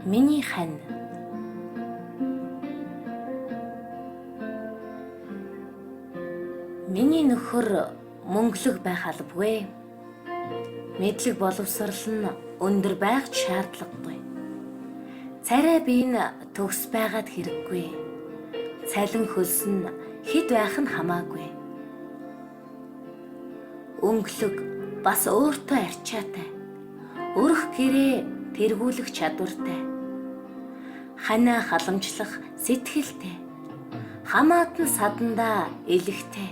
Миний хань. Миний нөхөр мөнгөлөг байх албагүй. Мэдлэг боловсрол нь өндөр байх ч шаардлагагүй. Царай бие нь төгс байгаад хэрэггүй. Цалин хөлс нь хэд байх нь хамаагүй. Өнгөлөг бас өөртөө арчаатай. Өрх гэрээ тэргүүлэх чадвартай. Ханаа халамжлах сэтгэлтэй. Хамаатан садандаа элэгтэй.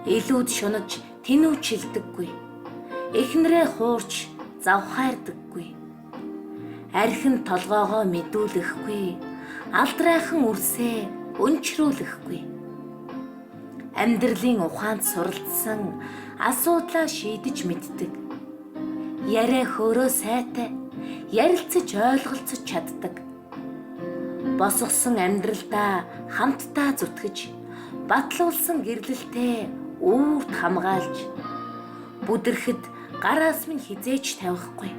Илүүд шунаж тэнүүчилдэггүй. Эхнэрээ хуурч завхайрдаггүй. Архин толгоогоо мэдүүлэхгүй. Алдрайхан үрсээ өнчрүүлэхгүй. Амьдралын ухаанд суралцсан асуудлаа шийдэж мэддэг. Яриа хөөрөө сайтай, ярилцаж ойлголцож чаддаг. Босгосон амьдралдаа хамтдаа зүтгэж, батлуулсан гэрлэлтээ үүрт хамгаалж, бүдрэхэд гараас минь хизээж тавихгүй.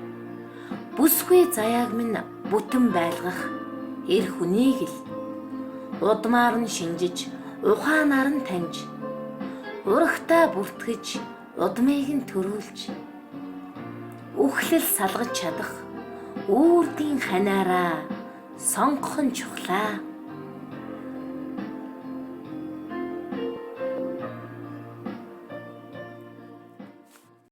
Бүсгүй заяаг минь бүтэн байлгах эр хүнийг л удмаар нь шинжиж, ухаанаар нь таньж, урагтаа бүртгэж, удмыг нь төрүүлж, үхлэл салгаж чадах үүрдийн ханаараа сонгох нь чухлаа.